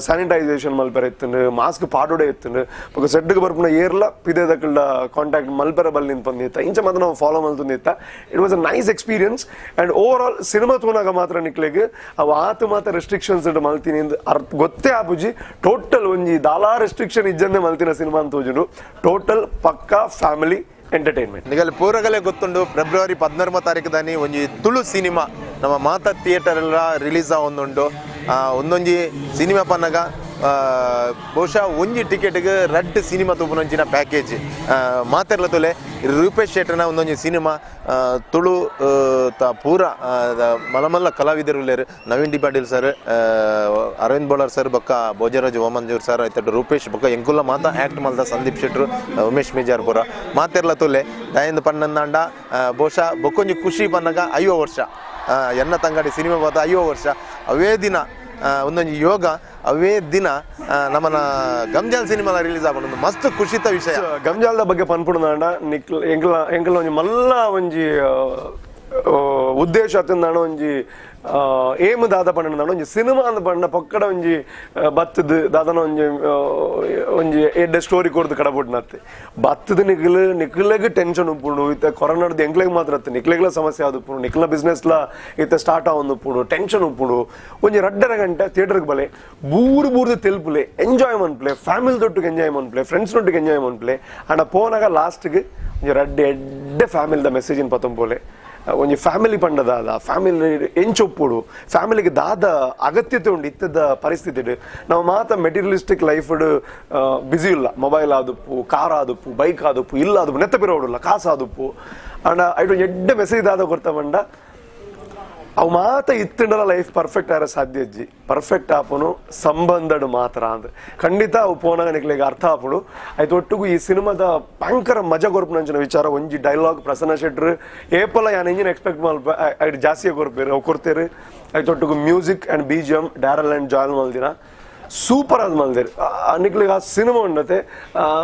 ಸ್ಯಾನಿಟೈಸೇಷನ್ ಮಲ್ಪೆರ ಇತ್ತು ಮಾಸ್ಕ್ ಪಾಡೋಡೆ ಇತ್ತು ಬೊಕ ಸೆಟ್ಟಿಗೆ ಬರ್ಪುನ ಏರ್ಲ ಪಿದೇದಕ್ಕಲ್ಡ ಕಾಂಟ್ಯಾಕ್ಟ್ ಮಲ್ಪೆರ ಬಲ್ಲಿ ಬಂದಿತ್ತ ಇಂಚ ಮಾತ್ರ ನಾವು ಫಾಲೋ ಮಲ್ತೊಂದಿತ್ತ. It was a nice experience and overall cinema ತೂನಾಗ ಮಾತ್ರ ನಿಕ್ಲೆಗ್ ಅವು ಆತ ಮಾತ್ರ ರೆಸ್ಟ್ರಿಕ್ಷನ್ಸ್ ಮಲ್ತೀನಿ ಅರ್ಥ ಗೊತ್ತೇ ಆಪುಜಿ. ಟೋಟಲ್ ಒಂಜಿ ದಾಲಾ ರೆಸ್ಟ್ರಿಕ್ಷನ್ ಇಜ್ಜಂದೆ ಮಲ್ತಿನ ಸಿನಿಮಾ ಅಂತ ತೋಜುಂಡು. ಟೋಟಲ್ ಪಕ್ಕಾ ಫ್ಯಾಮಿಲಿ ಎಂಟರ್ಟೈನ್ಮೆಂಟ್. ನಿಗಲ್ ಪೂರಗಲೇ ಗೊತ್ತುಂಡು ಫೆಬ್ರವರಿ 13 ತಾರೀಕು ದಾನಿ ಒಂಜಿ ತುಳು ಸಿನಿಮಾ ನಮ್ಮ ಮಾತಾ ಥಿಯೇಟರ್ ಎಲ್ಲ ರಿಲೀಸ್ ಆವೊಂದುಂಡು. ಒಂದೊಂಜಿ ಸಿನಿಮಾ ಪನ್ನಗ ಬಹುಶಃ ಒಂಜಿ ಟಿಕೆಟ್ಗೆ ರಡ್ಡ್ ಸಿನಿಮಾ ತೂಪುನಂಚಿನ ಪ್ಯಾಕೇಜ್ ಮಾತೆರ್ಲ ತುಲೆ ರೂಪೇಶ್ ಶೆಟ್ಟರ್ನ ಒಂದೊಂಜಿ ಸಿನಿಮಾ ತುಳು ತ ಪೂರ ಮಲಮಲ್ಲ ಕಲಾವಿದರು ಉಲ್ಲೇರು Naveen D Patil sir, Aravind Bolar sir, ಬೊಕ್ಕ ಭೋಜರಾಜ್ ವಾಮಂಜೂರ್ ಸರ್, ಐತಡ್ ರೂಪೇಶ್ ಬೊಕ್ಕ ಎಂಕುಲ್ಲ ಮಾತಾ ಆ್ಯಕ್ಟ್ ಮಲ್ದ ಸಂದೀಪ್ ಶೆಟ್ರು, ಉಮೇಶ್ ಮೇಜಾರ್ ಪೂರ ಮಾತೆರ್ಲ ತುಲೆ ದಯಂದು ಪನ್ನಂದಾಂಡ ಬಹುಶಃ ಬೊಕ್ಕೊಂಜಿ ಖುಷಿ ಪನ್ನಗ 50 ವರ್ಷ ಎನ್ನ ತಂಗಡಿ ಸಿನಿಮಾ ಬಾತ 50 ವರ್ಷ ಅವೇ ದಿನ ಒಂದೊಂದು ಯೋಗ ಅವೇ ದಿನ ನಮ್ಮನ ಗಂಜಾಲ್ ಸಿನಿಮಾ ರಿಲೀಸ್ ಆಗೋಣ ಮಸ್ತ್ ಖುಷಿತ ವಿಷಯ. ಗಂಜಾಲ್ದ ಬಗ್ಗೆ ಪನ್ಪುಣದಾಂಡ ನಿಕ್ಲ ಎಂಕಲ ಎಂಕಲ ಒಂಜಿ ಮಲ್ಲ ಒಂಜಿ ಉದ್ದೇಶ ಅತ್ತಂದಾಂಡ ಒಂಜಿ Aim ದಾದ ಪಂಡ ಒಂಜಿ ಸಿನಿಮಾ ಅಂದ್ ಪಂಡ ಪೊಕ್ಕಡ ಒಂಜಿ ಬತ್ತದ ದಾದನ ಒಂಜಿ ಒಂಜಿ ಎಡ್ಡೆ ಸ್ಟೋರಿ ಕೊರ್ದು ಕಡಬುಡ್ನತ್ತೆ ಬತ್ತದ ನಿಕ್ಲು ನಿಕ್ಲೆಗ್ ಟೆನ್ಷನ್ ಉಪ್ಪುಂಡು ಇತ್ತೆ ಕೊರೋನಾದ ಎಂಕ್ಲೆಗ್ ಮಾತ್ರ ಅತ್ತೆ ನಿಕ್ಲೆಗ್ಲ ಸಮಸ್ಯೆ ಆದುಪ್ಪುಂಡು ನಿಕ್ಲ ಬಿಸ್ನೆಸ್ಲ ಇತ್ತೆ ಸ್ಟಾರ್ಟ್ ಆವೊಂದುಪ್ಪುಂಡು ಟೆನ್ಷನ್ ಉಪ್ಪುಂಡು ಒಂಜಿ ರಡ್ಡರ ಗಂಟೆ ಥಿಯೇಟರ್ಗೆ ಬಲೆ ಬೂರು ಬೂರ್ದು ತೆಲ್ಪುಲೆ ಎಂಜಾಯ್ ಮನ್ಪ್ಲೆ ಫ್ಯಾಮಿಲಿ ದೊಟ್ಟಿಗೆ ಎಂಜಾಯ್ ಮನ್ಪ್ಲೆ ಫ್ರೆಂಡ್ಸ್ ನೊಟ್ಟಿಗೆ ಎಂಜಾಯ್ ಮನ್ಪ್ಲೆ ಅಂಡ ಪೋನಾಗ ಲಾಸ್ಟ್ಗೆ ಒಂಜಿ ರಡ್ಡೆ ಎಡ್ಡೆ ಫ್ಯಾಮಿಲಿದ ಮೆಸೇಜಿನ ಪತೊಂಪೋಲೆ ಒಂಜಿ ಫ್ಯಾಮಿಲಿ ಪಂಡ ದಾದ ಫ್ಯಾಮಿಲಿ ಎಂಚೊಪ್ಪುಡು ಫ್ಯಾಮಿಲಿಗೆ ದಾದ ಅಗತ್ಯತೆ ಉಂಡು ಇತ್ತದ ಪರಿಸ್ಥಿತಿ ನಾವು ಮಾತ materialistic life busy ಇಲ್ಲ ಮೊಬೈಲ್ ಆದುಪ್ಪು ಕಾರ್ ಆದುಪ್ಪು ಬೈಕ್ ಆದುಪ್ಪು ಇಲ್ಲ ಆದುಪ್ಪು ನೆತ್ತ ಪಿರೋಡುಲ್ಲ ಕಾಸು ಆದುಪ್ಪು ಅಂಡ ಐಟು ಎಡ್ಡೆ ಮೆಸೇಜ್ ದಾದ ಕೊರ್ತ ಬಂಡ ಅವು ಮಾತ ಇತ್ತಿಂಡಲ ಲೈಫ್ ಪರ್ಫೆಕ್ಟ್ ಆರ ಸಾಧ್ಯ ಅಜ್ಜಿ ಪರ್ಫೆಕ್ಟ್ ಆಪುನು ಸಂಬಂಧಡು ಮಾತ್ರ ಅಂದ್ ಖಂಡಿತ ಅವು ಪೋನಾಗ ನಿಕ್ಲೆಗ್ ಅರ್ಥ ಆಪುಡು ಆಯ್ತು ಒಟ್ಟಿಗೂ ಈ ಸಿನಿಮಾದ ಭಯಂಕರ ಮಜಾ ಕೊರ್ಪುನಂಚಿನ ವಿಚಾರ ಒಂಜಿ ಡೈಲಾಗ್ ಪ್ರಸನ್ನ ಶೆಟ್ರು ಏಪಲ ಯಾನ್ ಇಂಜಿನ್ ಎಕ್ಸ್ಪೆಕ್ಟ್ ಮಲ್ಪ ಐಟ್ ಜಾಸ್ತಿ ಕೊರ್ಪೇರು ಅವು ಕೊಡ್ತೇರು ಆಯ್ತು ಒಟ್ಟಿಗೂ music and B G M Daryl and Joel ಮಲ್ದಿನ super ಆದ್ ಮಲ್ದೇರು ನಿಕ್ಲೆಗ್ ಆ ಸಿನಿಮಾ ಉಂಡತೆ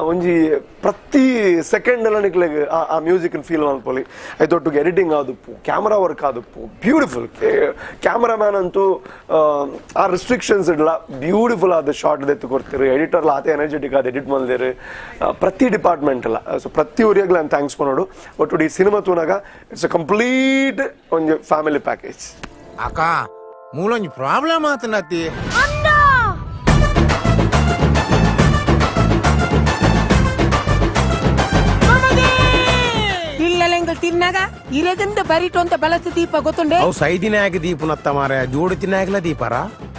ಒಂಜಿ ಪ್ರತಿ ಸೆಕೆಂಡ್ ಎಲ್ಲ ನಿಕ್ಲೆಗ್ ಆ ಮ್ಯೂಸಿಕ್ ಫೀಲ್ ಮಲ್ಪೊಲಿ ಆಯ್ತು ಒಟ್ಟಿಗೆ ಎಡಿಟಿಂಗ್ ಆದುಪ್ಪು ಕ್ಯಾಮ್ರಾ ವರ್ಕ್ ಆದುಪ್ಪು ಬ್ಯೂಟಿಫುಲ್ ಕ್ಯಾಮ್ರಾಮ್ಯಾನ್ ಅಂತೂ ಆ ರಿಸ್ಟ್ರಿಕ್ಷನ್ಸ್ ಇಡ್ಲ ಬ್ಯೂಟಿಫುಲ್ ಆದ ಶಾರ್ಟ್ ದೆತ್ತು ಕೊಡ್ತೀರಿ ಎಡಿಟರ್ಲ ಆತ ಎನರ್ಜೆಟಿಕ್ ಆದ ಎಡಿಟ್ ಮಲ್ದೇರು ಪ್ರತಿ ಡಿಪಾರ್ಟ್ಮೆಂಟ್ ಅಲ್ಲ ಸೊ ಪ್ರತಿ ಊರಿಯಾಗ್ಲ ನಾನು thanks ಮಾಡೋಡು ಒಟ್ಟು ಈ ಸಿನಿಮಾ ತೂನಾಗ it's a complete ಒಂಜಿ ಫ್ಯಾಮಿಲಿ ಪ್ಯಾಕೇಜ್ ಅಕ್ಕ ಮೂಲೊಂಜಿ ಪ್ರಾಬ್ಲಮ್ ಆತನತ್ತಿ ತಿನ್ನಾಗ ಇರದಿಂದ ಬರಿಟು ಅಂತ ಬಲಸ ದೀಪ ಗೊತ್ತುಂಡೆ ಅವು ಸೈದಿನಾಗ ದೀಪನತ್ತ ಮಾರ ಜೋಡು ತಿನ್ನಾಗಲ ದೀಪರ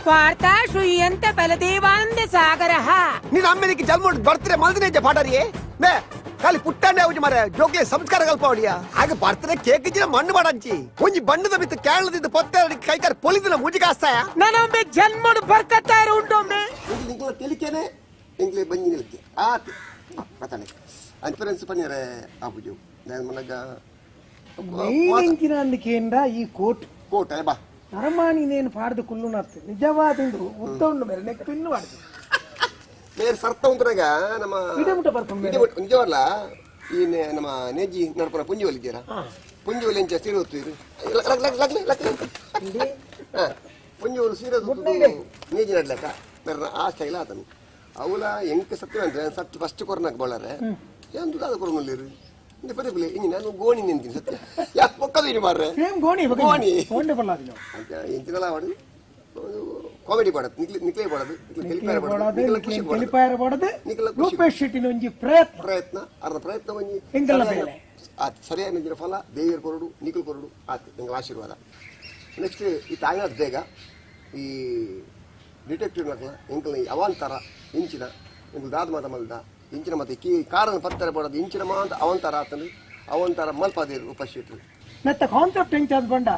ವಾರ್ತಾ ಶ್ರೂಯಂತ ಬಲದೇವಾನಂದ ಸಾಗರ ನೀನು ಅಮ್ಮೆನಿಗೆ ಜನ್ಮ ಬರ್ತ್ರೆ ಮಲ್ದಿನ ಪಾಡರಿಯೇ ಮೇ ಖಾಲಿ ಪುಟ್ಟಾನೆ ಅವಜಿ ಮಾರೆ ಜೋಗ್ಲೆ ಸಂಸ್ಕಾರ ಕಲ್ಪಾವಳಿಯ ಹಾಗೆ ಬರ್ತ್ರೆ ಕೇಕ್ ಇಜ್ಜಿನ ಮಣ್ಣು ಮಾಡಂಚಿ ಒಂಜಿ ಬಣ್ಣದ ಬಿತ್ತು ಕೇರಳದಿಂದ ಪೊತ್ತೆ ಕೈಕಾರ್ ಪೊಲಿದಿನ ಮುಜಿ ಕಾಸ್ತಾಯ ನಾನೊಮ್ಮೆ ಜನ್ಮಡು ಬರ್ಕತ್ತಾರ ಉಂಟೊಮ್ಮೆ ನಿಂಗ್ಲ ತೆಲಿಕೆನೆ ಎಂಗ್ಲೆ ಬಂಜಿ ನಿಲ್ಕೆ ಆತ್ ಮಾತಾನೆ ಅನ್ಫರೆನ್ಸ್ ಪನ್ನಿರೆ ಆಪುಜು ನಾನು ಮನಗ ಅಂದಕೇಂದ್ರ ಈ ಕೋಟ್ ಕೋಟ್ ಬಾ ಅರಮಾನಿ ನೇನು ಪಾಡ್ದು ಕುಲ್ಲುನತ್ತು ನಿಜವಾದಿಂದು ಉದ್ದ ಉಂಡು ಮೇರೆ ನೆಕ್ ಪಿನ್ನು ಮಾಡ್ದು ಬೇರೆ ಸರ್ತ ಉಂಟರಾಗ ನಮ್ಮ ಇಡಮುಟ ಬರ್ಕೊಂಡು ನಿಜವಲ್ಲ ಈ ನಮ್ಮ ನೇಜಿ ನಡ್ಪುನ ಪುಂಜಿ ಒಲಿದ್ದೀರ ಪುಂಜಿ ಒಲಿ ಎಂಚ ಸೀರೆ ಹೊತ್ತು ಪುಂಜಿ ಒಲಿ ಸೀರೆ ನೇಜಿ ನಡ್ಲಕ್ಕ ಬೇರೆ ಆ ಸ್ಟೈಲ್ ಆತನು ಅವಲ ಎಂಕ ಸತ್ಯ ಅಂದ್ರೆ ಸತ್ತು ಫಸ್ಟ್ ಕೊರೋನಾಗ ಬೋಳಾರೆ ಏನು ದುಡ್ಡು ಕೊರೋನಲ್ಲಿ ಪರಿ ಇಂಜಿ ನಾನು ಗೋಣಿ ನಿಂತೀನಿ ಸತ್ಯ ಯಾಕೆ ಪೊಕ್ಕದು ಇನಿ ಮಾರ್ರೆ ಗೋಣಿ ಗೋಣಿ ಗೋಣಿ ಬಲ್ಲಾದಿಲ್ಲ ಅಂತ ಎಂಚಿನಲ್ಲ ಅವಡು ಕಾಮಿಡಿ ಪಾಡದು ನಿಕ್ಲೆ ನಿಕ್ಲೆ ಪಾಡದು ನಿಕ್ಲೆ ಖುಷಿ ತೆಲಿಪಾಯರ ಪಾಡದು ರೂಪೇಶ್ ಶೆಟ್ಟಿನ ಒಂಜಿ ಪ್ರಯತ್ನ ಪ್ರಯತ್ನ ಅರ್ಧ ಪ್ರಯತ್ನ ಒಂಜಿ ಎಂಕಲ್ನ ಬೇಲೆ ಆತ್ ಸರಿಯಾದ ಒಂಜಿನ ಫಲ ದೇವಿಯರ್ ಕೊರಡು ನಿಖಲ್ ಕೊರಡು ಆತ್ ಎಂಗಳ ಆಶೀರ್ವಾದ ನೆಕ್ಸ್ಟ್ ಈ ತಾಯಿನಾಥ್ ಬೇಗ ಈ ಡಿಟೆಕ್ಟಿವ್ ನಕಲ ಎಂಕಲ್ನ ಈ ಅವಾಂತರ ಇಂಚಿನ ಎಂಕಲ್ ದಾದ ಮಾತ ಮಲ್ದ ಇಂಚಿನ ಮತ್ತೆ ಕೀ ಕಾರನ್ನು ಪತ್ತರ ಪಡೋದು ಇಂಚಿನ ಮಾತ ಅವಂತರ ಆತನು ಅವಂತರ ಮಲ್ಪಾದೇರು ರೂಪೇಶ್ ಶೆಟ್ರು ನತ್ತ ಕಾನ್ಸೆಪ್ಟ್ ಎಂಚಾದ ಬಂಡ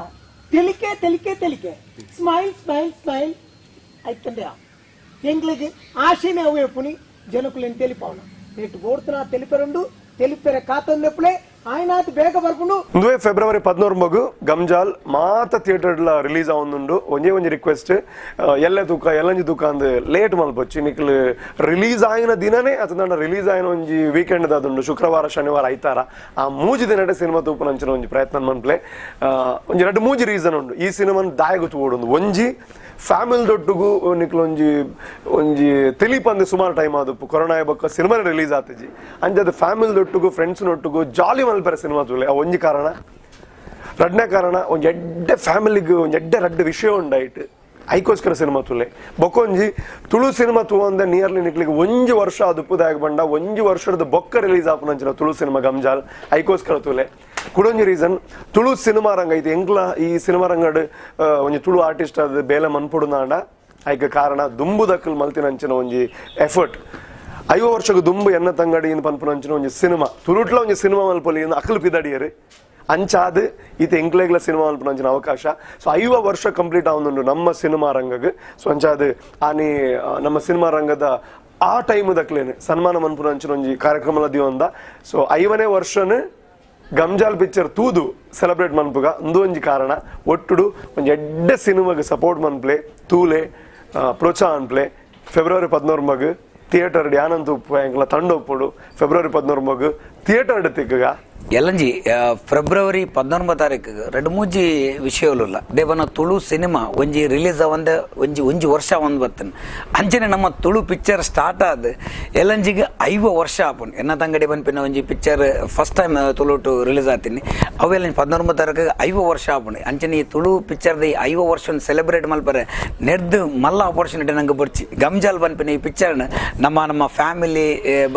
ತೆಲಿಕೆ ತೆಲಿಕೆ ತೆಲಿಕೆ smile smile smile ಆಯ್ತಂದೆ ಎಂಗ್ಲಿಗೆ ಆಶೆನೆ ಅವೇ ಪುನಿ ಜನಕುಲೆನ್ ತೆಲಿಪಾವಣ ನೆಟ್ ಬೋಡ್ತನ ತೆಲಿಪೆರುಂಡು ತೆಲಿಪೆರೆ ಕಾತಂದೆಪ್ಪಳೆ ಆಯ್ನಾತ್ ಬೇಗ ಬರ್ಕೊಂಡು ಒಂದುವೇ ಫೆಬ್ರವರಿ 14 ಮಗು ಗಮ್ಜಾಲ್ ಮಾತ ಥಿಯೇಟರ್ಲ ರಿಲೀಸ್ ಆವೊಂದುಂಡು ಒಂಜೇ ಒಂಜಿ ರಿಕ್ವೆಸ್ಟ್ ಎಲ್ಲೆ ತೂಕ ಎಲ್ಲಂಜಿ ತೂಕ ಅಂದ್ ಲೇಟ್ ಮಲ್ಪೊಚ್ಚಿ ನಿಕ್ಲು ರಿಲೀಸ್ ಆಯಿನ ದಿನನೇ ಅತಂಡ ರಿಲೀಸ್ ಆಯಿನ ಒಂಜಿ ವೀಕೆಂಡ್ ದಾದುಂಡು ಶುಕ್ರವಾರ ಶನಿವಾರ ಐತಾರ ಆ ಮೂಜಿ ದಿನಡೆ ಸಿನಿಮಾ ತೂಪುನಂಚಿನ ಒಂಜಿ ಪ್ರಯತ್ನ ಮನ್ಪ್ಲೆ ಒಂಜಿ ರಡ್ಡ್ ಮೂಜಿ ರೀಸನ್ ಉಂಡು ಈ ಸಿನಿಮಾನ್ ದಾಯಗು ತೂವೊಡುಂದು ಒಂಜಿ ಫ್ಯಾಮಿಲಿ ದೊಡ್ಡಗು ನಿಕ್ಲು ಒಂಜಿ ಒಂಜಿ ತಿಳಿಪಂದು ಸುಮಾರು ಟೈಮ್ ಆದುಪ್ಪು ಕೊರೋನಾ ಬೊಕ್ಕ ಸಿನಿಮಾ ರಿಲೀಸ್ ಆತಿಜಿ ಅಂಜದ ಫ್ಯಾಮಿಲಿ ದೊಟ್ಟುಗು ಫ್ರೆಂಡ್ಸ್ ನೊಟ್ಟುಗು ಜಾಲಿ ಮಲ್ಪೆರೆ ಸಿನಿಮಾ ತೂಲೆ ಆ ಒಂಜಿ ಕಾರಣ ರಡ್ನೇ ಕಾರಣ ಒಂಜಿ ಎಡ್ಡೆ ಫ್ಯಾಮಿಲಿಗೆ ಒಂಜಿ ಎಡ್ಡೆ ರಡ್ಡೆ ವಿಷಯ ಉಂಡಾಯ್ತು ಐಕೋಸ್ಕರ ಸಿನಿಮಾ ತುಲೆ ಬೊಕ್ಕೊಂಜಿ ತುಳು ಸಿನಿಮಾ ತೂವಂದೆ ನಿಯರ್ಲಿ ನಿಕ್ಲಿಗೆ ಒಂಜಿ ವರ್ಷ ಅದು ಬಂಡ ಒಂಜಿ ವರ್ಷದ ಬೊಕ್ಕ ರಿಲೀಸ್ ಆಪುನಂಚಿನ ತುಳು ಸಿನಿಮಾ ಗಮ್ಜಾಲ್ ಐಕೋಸ್ಕರ ತುಲೆ ಕುಡೊಂಜಿ ರೀಸನ್ ತುಳು ಸಿನಿಮಾ ರಂಗ ಇದು ಎಂಕ್ಲ ಈ ಸಿನಿಮಾ ರಂಗಡ್ ಒಂಜಿ ತುಳು ಆರ್ಟಿಸ್ಟ್ ಅದು ಬೇಲೆ ಮನ್ಪುಡುನಾಂಡ ಐಕ ಕಾರಣ ದುಂಬು ದಕ್ಕಲ್ ಮಲ್ತಿನಂಚಿನ ಒಂಜಿ ಎಫರ್ಟ್ 50 ವರ್ಷಕ್ಕೆ ದುಂಬು ಎನ್ನ ತಂಗಡಿ ಇನ್ ಪನ್ಪುನಂಚಿನ ಒಂಜಿ ಸಿನಿಮಾ ತುಳುಟ್ಲ ಒಂಜಿ ಸಿನಿಮಾ ಮಲ್ಪೊಲಿ ಇನ್ನು ಅಕಲ್ ಪಿದಡಿಯರು ಅಂಚಾದ್ ಈತ ಎಂಕ್ಲೆಗ್ಲ ಸಿನಿಮಾ ಮಲ್ಪುನಂಚಿನ ಅವಕಾಶ ಸೊ 50 ವರ್ಷ ಕಂಪ್ಲೀಟ್ ಆವೊಂದುಂಡು ನಮ್ಮ ಸಿನಿಮಾ ರಂಗಗ್ ಸೊ ಅಂಚಾದ್ ಆನಿ ನಮ್ಮ ಸಿನಿಮಾ ರಂಗದ ಆ ಟೈಮ್ ದಕ್ಲೇನೆ ಸನ್ಮಾನ ಮನ್ಪುನಂಚಿನ ಒಂಜಿ ಕಾರ್ಯಕ್ರಮ ದಿವಂದ ಸೊ 50ನೇ ವರ್ಷನ್ ಗಮ್ಜಾಲ್ ಪಿಕ್ಚರ್ ತೂದು ಸೆಲೆಬ್ರೇಟ್ ಮನ್ಪುಗ ಉಂದು ಒಂಜಿ ಕಾರಣ ಒಟ್ಟುಡು ಒಂಜಿ ಎಡ್ಡೆ ಸಿನಿಮಾಗ್ ಸಪೋರ್ಟ್ ಮನ್ಪ್ಲೆ ತೂಲೆ ಪ್ರೋತ್ಸಾಹ ಅನ್ಪ್ಲೆ ಫೆಬ್ರವರಿ 14 ಮಗು ಥಿಯೇಟರ್ ಯಾನಂತ ಉಪ್ಪು ಎಂಕ್ಲ ತಂಡ ಉಪ್ಪುಡು ಫೆಬ್ರವರಿ 14 ಮಗು ಥಿಯೇಟರ್ ತಿಕ್ಕಗ. ಎಲ್ಲಂಜಿ ಫೆಬ್ರವರಿ 19 ತಾರೀಕು ರಡ್ಡ್ ಮೂಜಿ ವಿಷಯಲುಲ್ಲ ದೇವನ ತುಳು ಸಿನಿಮಾ ಒಂಜಿ ರಿಲೀಸ್ ಆವಂದ ಒಂಜಿ ಒಂಜಿ ವರ್ಷ ಒಂದು ಬತ್ತನ್ ಅಂಚನೆ ನಮ್ಮ ತುಳು ಪಿಕ್ಚರ್ ಸ್ಟಾರ್ಟ್ ಆದ್ ಎಲ್ಲಂಜಿಗೆ 50 ವರ್ಷ ಆಪುನ್ ಎನ್ನ ತಂಗಡಿ ಪನ್ಪಿನ ಒಂಜಿ ಪಿಕ್ಚರ್ ಫಸ್ಟ್ ಟೈಮ್ ತುಳುಟು ರಿಲೀಸ್ ಆತೀನಿ ಅವೆಲ್ಲ 19 ತಾರೀಕು 50 ವರ್ಷ ಆಪುಂಡು ಅಂಚನೆ ಈ ತುಳು ಪಿಕ್ಚರ್ದ ಈ 50 ವರ್ಷ ಸೆಲೆಬ್ರೇಟ್ ಮಲ್ಪರೆ ನೆರ್ದು ಮಲ್ಲ ಆಪರ್ಚುನಿಟಿ ನಂಗೆ ಬರ್ಚಿ ಗಮ್ಜಾಲ್ ಪನ್ಪಿನ ಈ ಪಿಕ್ಚರ್ನ ನಮ್ಮ ನಮ್ಮ ಫ್ಯಾಮಿಲಿ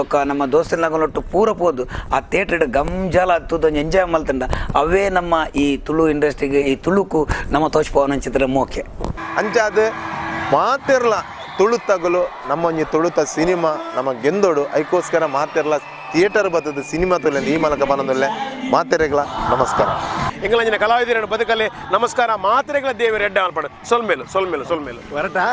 ಬೊಕ್ಕ ನಮ್ಮ ದೋಸ್ತಿನ ಪೂರ ಪೋದು ಆ ಥಿಯೇಟರ್ ಗಮ್ಜಾಲ ತೂದು ಒಂಜಿ ಎಂಜಾಯ್ ಮಲ್ತಂಡ ಅವೇ ನಮ್ಮ ಈ ತುಳು ಇಂಡಸ್ಟ್ರಿಗೆ ಈ ತುಳುಕು ನಮ್ಮ ತೋಚ್ಪವನ ಚಿತ್ರ ಮೋಕೆ ಅಂಚಾದ ಮಾತಿರ್ಲ ತುಳುತಗಲು ನಮ್ಮೊಂಜಿ ತುಳುತ ಸಿನಿಮಾ ನಮ್ಮ ಗೆಂದೋಡು ಐಕೋಸ್ಕರ ಮಾತಿರ್ಲ ಥಿಯೇಟರ್ ಬತ್ತದ ಸಿನಿಮಾ ತುಲೆ ಈ ಮೂಲಕ ಬನ್ನದಲ್ಲೇ ಮಾತೆರೆಗ್ಲ ನಮಸ್ಕಾರ. ಎಂಗಲಂಜಿನ ಕಲಾವಿದರನ್ನು ಬದುಕಲ್ಲಿ ನಮಸ್ಕಾರ ಮಾತ್ರೆಗಳ ದೇವರ ಎಡ್ಡೆ ಅನ್ಪಡು ಸೊಲ್ಮೇಲು ಸೊಲ್ಮೇಲು ಸೊಲ್ಮೇಲು ವರಟಾ.